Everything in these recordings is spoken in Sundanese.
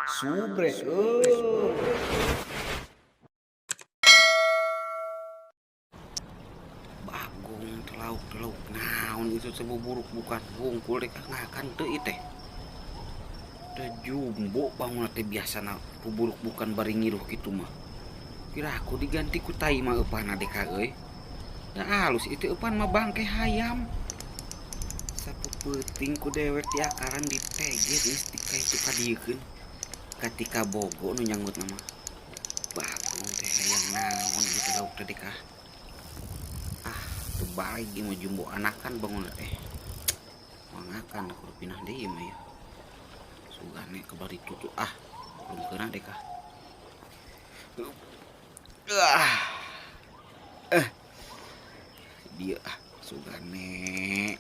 Subre. Bagong lauk lauk naon itu sebuburuk bukan hungkul dek ngakan teu ieu teh. Teu jumbo bangun teh biasana buburuk bukan bari ngiruh kitu mah. Kira aku diganti ku tai mah eupan dek euy. Da halus itu eupan mah bangke hayam. Sapeupeting ku dewek diakaran diteget geus dikaitu kadieukeun. Katika bogo nu nyanggut mah. Bagong teh hayang naon ieu teh lauk teh dek ah. Ah, teu baik ieu mah jumbo anakan bangun teh. Mangakan kudu pindah deui mah ieu. Sugane kebari tutu ah, belum kena dek ah. Ah. Dia ah sugane.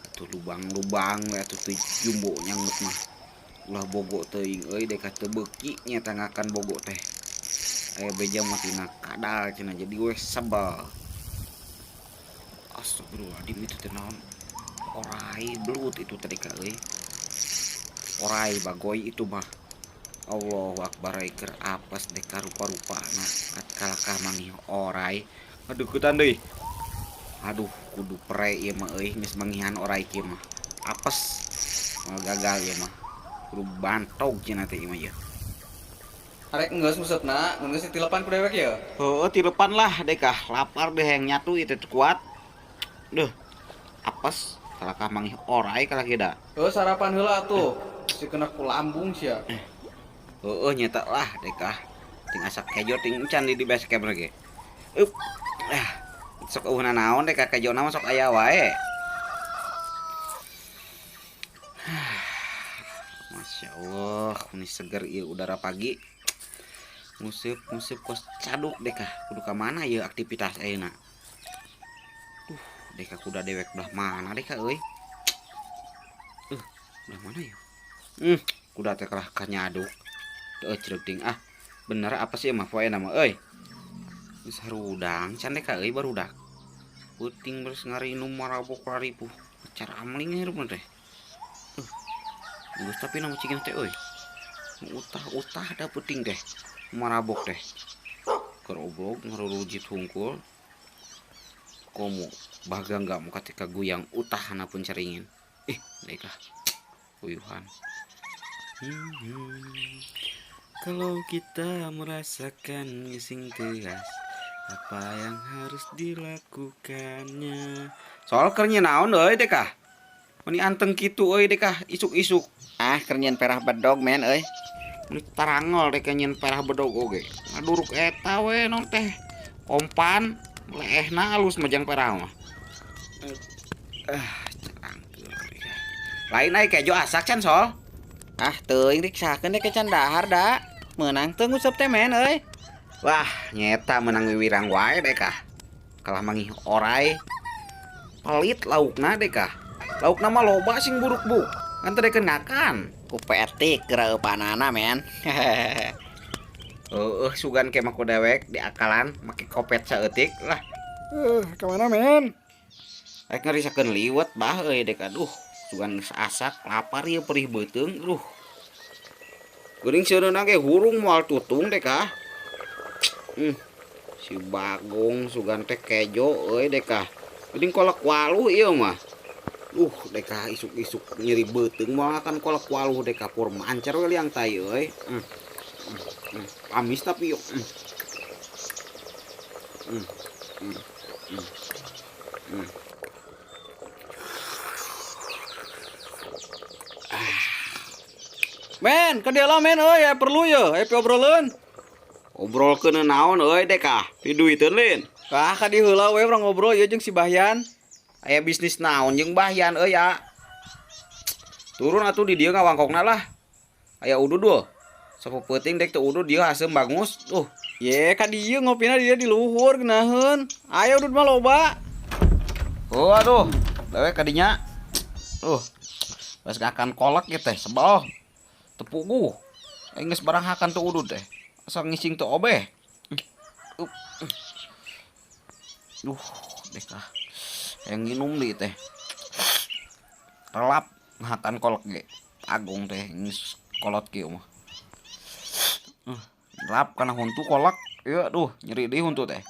Atuh lubang-lubang we atuh teu jumbo nyanggut mah. Ulah bogo teuing euy dek teu beuki nya tangakan bogo teh. Aya beja mah tina kadal cenah jadi we sebel. Astagfirullahaladzim itu teh naon? Orai belut itu tadi ka euy. Orai bagoy itu mah. Allahu akbar keur apes dek rupa-rupana kalakah mangih orai. Ngadeuketan deui. Aduh kudu pre ieu mah euy geus mangihan orai kieu mah. Apes. Moal gagal ieu mah. Kudu bantog cenah teh ieu mah ieu. Arek geus maksudna, mun geus tilepan ku dewek ye. Heueuh tilepan lah dek ah, lapar deh yang nyatu ieu teh kuat. Duh. Apes kalakah mangih orai kalah ge da. Heuh sarapan heula atuh. Si kena ku lambung sia. Heueuh nyata lah dek ah. Ting asak kejo ting encan di base camp ge. Up. Ah. Sok eueuh naon dek kejona mah sok aya wae. Masya Allah, ini seger ieu udara pagi. Nguseup-nguseup kos caduk dek ah. Kudu ka mana ieu aktivitas ayeuna? Dek kuda dewek belah mana dek euy? Belah mana ya? Kuda teh kalah ka nyaduk. Teu cereg ting ah. Bener apa sih mah poe nama euy? Geus harudang can dek euy barudak. Peuting beres ngarinum marabok laripuh. Cara amling hirup teh. Geus tapi nama cicing teh euy. Utah-utah da peuting teh. Marabok teh. Keur oblog ngarurujit hungkul. Komo bagang gak mau ketika guyang utah pun ceringin. Ih, baiklah. Uyuhan. Kalau kita merasakan ngising teas, apa yang harus dilakukannya? Soal kernya naon euy dek ah? Meni anteng kitu euy dek ah, isuk-isuk. Ah, keur nyieun perah bedog men euy. Meni tarangol dek nyieun perah bedog oge. Ngaduruk eta we non teh. Kompan leehna alus majang perah mah. Ah, carangkeul. Lain ai kejo asak can sol. Ah, teuing rek sakeun dek can dahar da. Meunang teu nguseup teh men euy. Wah, nyeta meunang wiwirang wae dek ah. Kalah mangih orai. Pelit laukna dek ah. Laukna mah loba sing buruk bu. Ngan teu dekeun ngakan. Ku petik geura eupanana men. Heueuh sugan ke mah ku dewek diakalan make kopet saeutik lah. Ka mana men? Rek ngarisakeun liwet bah euy dek aduh. Sugan geus asak lapar ieu perih beuteung aduh. Geuning seuneuna ge hurung moal tutung dek ah. Si Bagong sugan teh kejo euy dek ah. Geuning kolak waluh ieu mah. Dek ah isuk-isuk nyeri beuteung moal akan kolak waluh dek ah pur mancer we liang tai euy. Amis tapi yuk. Men, ka dieu lah men euy, aya perlu ye, aya piobroleun. Obrolkeun naon euy dek ah? Piduiteun lin. Ah, ka dieu heula we urang ngobrol ieu jeung si Bahyan. Aya bisnis naon jeung Bahyan euy ya. Turun atuh di dieu ngawangkongna lah. Aya udud duh. Sapeupeting dek teu udud dieu haseum bangus. Tuh. Ye, ka dieu ngopina dieu di luhur geunaheun. Aya udud mah loba. Oh aduh, dewek ka dinya. Bas ngakan kolak ieu teh sebel. Teu puguh. Aing geus barang hakan teu udud teh. Asa ngising teu obeh. Duh, dek ah. Hayang nginum deui teh. Relap ngakan kolak ge. Agung teh geus Kolot kieu mah. Rap kana huntu kolak. Ieu aduh, nyeri deui huntu teh.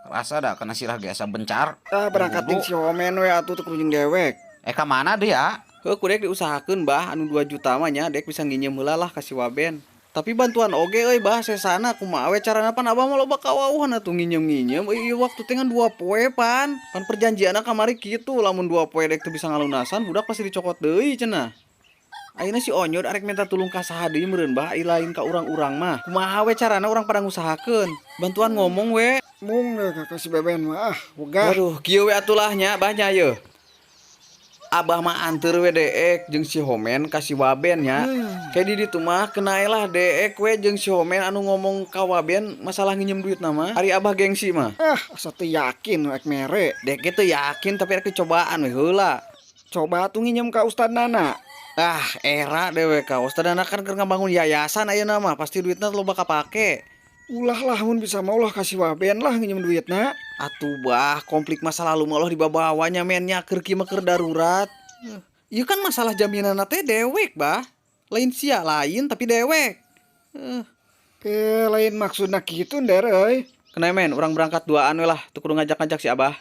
Rasa dah kana sirah ge asa bencar. Ah, berangkat jeung si Homen we atuh teu kudu jeung dewek. Eh, ka mana deui ya? Heuh, ku dek diusahakeun, Bah, anu 2 juta mah nya dek bisa nginjem heula lah ka si Waben. Tapi bantuan oge euy, Bah, sesana kumaha we carana, pan abah mah loba kawauhan atuh nginjem-nginjem euy, ieu waktu teh ngan 2 poe pan. Pan perjanjianna kamari kitu, lamun 2 poe dek teu bisa ngalunasan budak pasti dicokot deui cenah. Ayeuna si Onyod arek minta tulung ka saha deui meureun, Bah, ai lain ka urang-urang mah. Kumaha we carana urang pada ngusahakeun. Bantuan ngomong we. Mung deh ka si Beben mah, ah, wegah. Waduh, kieu we atulah nya, Bah, nya yeuh. Abah mah anteur we deek jeung si Homen ka si Waben nya. Kayak di ditu mah kenae lah deek we jeung si Homen anu ngomong ka Waben masalah nginjem duit nama. Ari abah gengsi mah. Ah, asa teu yakin rek mere. Dek teu yakin tapi rek cobaan we heula. Coba atuh nginjem ka Ustad Nana. Ah, era dewek ka Ustad Nana kan keur ngabangun yayasan ayeuna mah, pasti duitna loba kapake. Ulah lah, mun bisa mah ulah ka si Waben lah nginjem duitna. Atuh Bah, konflik masa lalu mah ulah dibawa-bawanya men nya, keur kieu mah keur darurat. Ieu kan masalah jaminanna teh dewek, Bah. Lain sia lain tapi dewek. Eh, lain maksudna kitu, Nder euy. Kena men, urang berangkat duaan we lah, teu kudu ngajak-ngajak si Abah.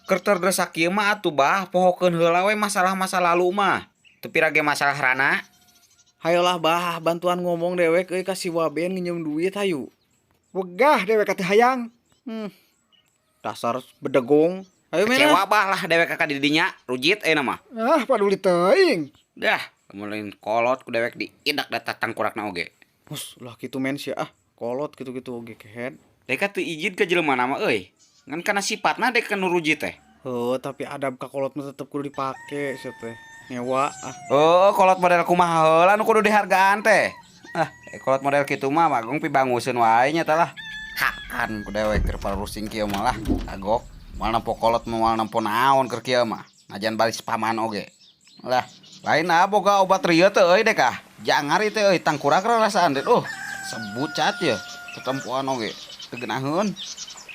Keur terdesak kieu mah atuh, Bah, pohokeun heula we masalah masa lalu mah. Teu pira ge masalah rana. Hayolah, Bah, bantuan ngomong dewek euy ka si Waben nginjem duit hayu. Wegah dewek teh hayang. Dasar bedegong. Hayu men. Kecewa Bah lah dewek ka didinya, rujit ayeuna mah. Ah, paduli teuing. Dah, lamun lain kolot ku dewek diidak da tangkurakna oge. Hus, lah kitu men sia ah. Kolot kitu-kitu oge kehed. Deka teu ijid ka jelema mah euy. Ngan kana sifatna dek nu rujit teh. Heuh, tapi adab ka kolot mah tetep kudu dipake sia teh. Ngewa ah. Oh, kolot model kumaha heula nu kudu dihargaan teh. Ah, kolot model kitu mah Bagong pibanguseun wae nya tah lah. Hakan ku dewek keur parusing kieu mah lah. Kagok. Moal nempo kolot moal nempo naon keur kieu mah. Najan baris paman oge. Lah, lain ah boga obat rieu teh euy dek ah. Jangar ieu teh euy tangkurak rarasaan teh. Sebut cat ye. Tetempoan oge. Teu geunaheun.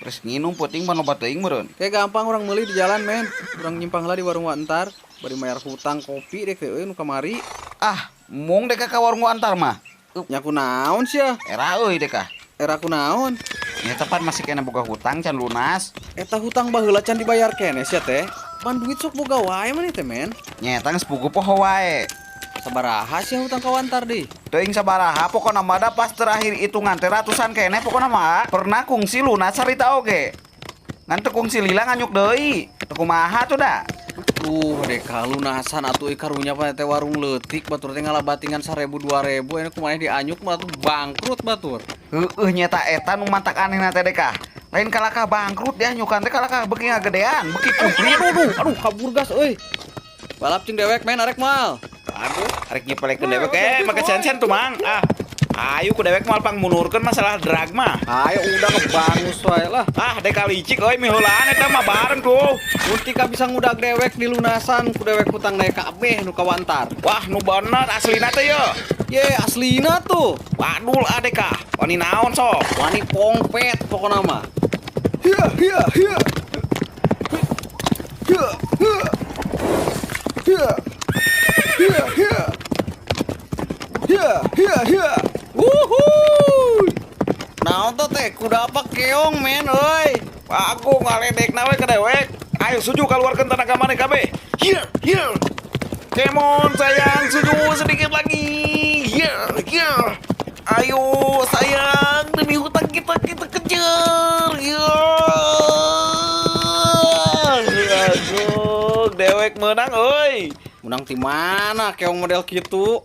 Terus nginum peuting pan loba teuing meureun. Kayak gampang urang meuli di jalan men. Urang nyimpang heula di warung Wantar. Bari mayar hutang kopi dek teh euy nu kamari. Ah, mung dek ka warung Wantar mah. Nya kunaon sia? Era euy dek ah. Era kunaon? Nya tepat masih kena boga hutang can lunas. Eta hutang baheula can dibayar keneh sia teh. Pan duit sok boga wae maneh teh men. Nya eta geus puguh poho wae. Sabaraha sia hutang ka Wantar deui? Teuing sabaraha pokona mah da pas terakhir hitungan teh ratusan keneh pokona mah. Pernah kungsi lunas harita oge. Ngan teu kungsi lila nganyuk deui. Teu kumaha tuh da. Deka lunasan atuh euy karunya pa teh warung leutik batur teh ngalabatingan 1000 2000 aya kumaha dianyuk mah atuh bangkrut batur. Heueuh nyata eta nu mantak anehna teh deka. Lain kalakah bangkrut dianyukan teh kalakah beuki ngagedean, beuki komplit. Aduh, aduh, kabur gas euy. Balap jeung dewek men arek moal. Aduh, arek nyepelekeun dewek make sen-sen tuh Mang. Ah. Ayo ku dewek moal pangmunurkeun masalah drag mah. Ayo udah ngebangus wae lah. Ah, deka licik euy miheulaan eta mah bareng tuh. Muntika bisa ngudag dewek di lunasan ku dewek hutang naik kabeh nu ka Wantar. Wah, nu bener aslina teh ye. Ye, aslina tuh. Wadul ah deka. Wani naon sok? Wani pongpet pokona mah. Hiya hiya hiya. Hiya hiya. Hiya. Hiya hiya. Hiya hiya hiya. Wuhuy. Naon tuh teh kuda apa keong men euy. Aku ngaledekna we ka dewek. Ayo suju keluarkan tenaga maneh kabeh. Here, here. Come on sayang, suju sedikit lagi. Here, here. Ayo sayang, demi hutang kita kita kejar. Ya. Aduh, dewek menang euy. Menang di mana keong model kitu?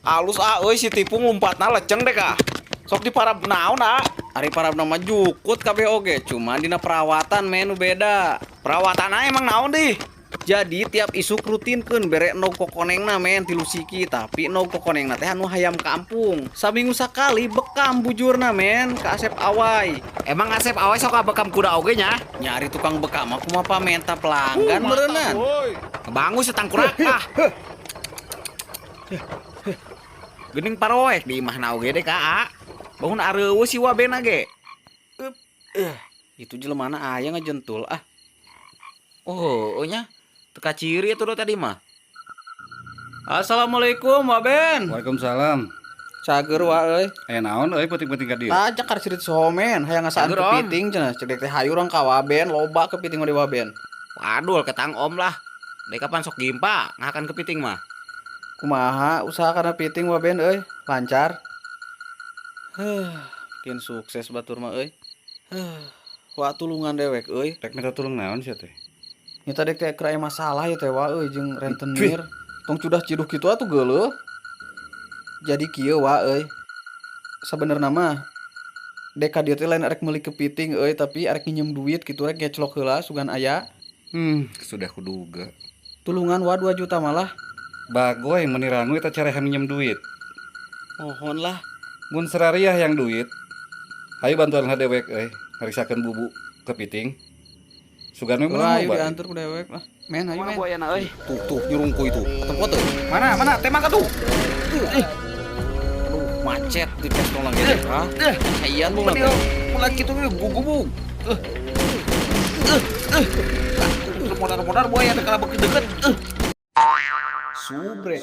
Alus ah euy si tipung lompatna leceng deh kah. Sok di parab naon ah. Ari parabna mah jukut kabeh oge, cuman dina perawatan men nu beda. Perawatana emang naon dih? Jadi tiap isuk rutinkeun bere endog kokonengna men 3 siki, tapi endog kokonengna teh anu hayam kampung. Saminggu sakali bekam bujurna men ka Asep Awai. Emang Asep Awai sok bekam kuda oge nya? Nyari tukang bekam aku mah pamenta pelanggan meureunnan. Bangus tangkurak ah. Geuning paroek di imahna oge deh ka. Bangun areueuh si wabena ge. Itu jelemana aya ngajentul ah. Oh, nya. Teka ciri atuh tadi mah. Assalamualaikum, Waben. Waalaikumsalam. Cager wa euy. Aya naon euy peuting-peuting ka dieu? Tah, cek cerit somen hayang ngasaan Cager, Om. kepiting cenah. Cek dek teh hayu urang ka Waben, loba kepiting mah di Waben. Waduh, ketang om lah. Dek kapan sok gimpa ngakan kepiting mah. Kumaha usaha kana piting Waben euy? Lancar? Huh, makin sukses batur mah euy. Huh, wa, tulungan dewek euy. Rek minta tulung naon sia teh? Nyata dek teh keur aya masalah ya teh wa euy jeung rentenir. Tong cudah ciduh kitu atuh, geuleuh. Jadi kieu wa euy. Sabenerna mah dek ka dieu teh lain arek meuli kepiting euy, tapi arek nginjem duit kitu, rek ngeclok heula sugan aya. Sudah kuduga. Tulungan wa, 2 juta malah. Bagoy meuni rangu eta cara minjem duit. Mohon lah. Mun sarariah hayang duit, hayu bantuan dewek euy, ngariksakeun bubu kepiting. Sugan we Lah, meunang ayo loba. diantar ku dewek lah. Men, ayo Mana men. buayana euy? Tuh, tuh nyurungku itu. Tempat tuh. Mana mana tembak atuh. Aduh, macet di pestol lagi. Ah, caian lu Mending mulai kitu ge gugubug. Eh. Eh, eh. Modar-modar buaya teh kalau deket. Eh. Subrek.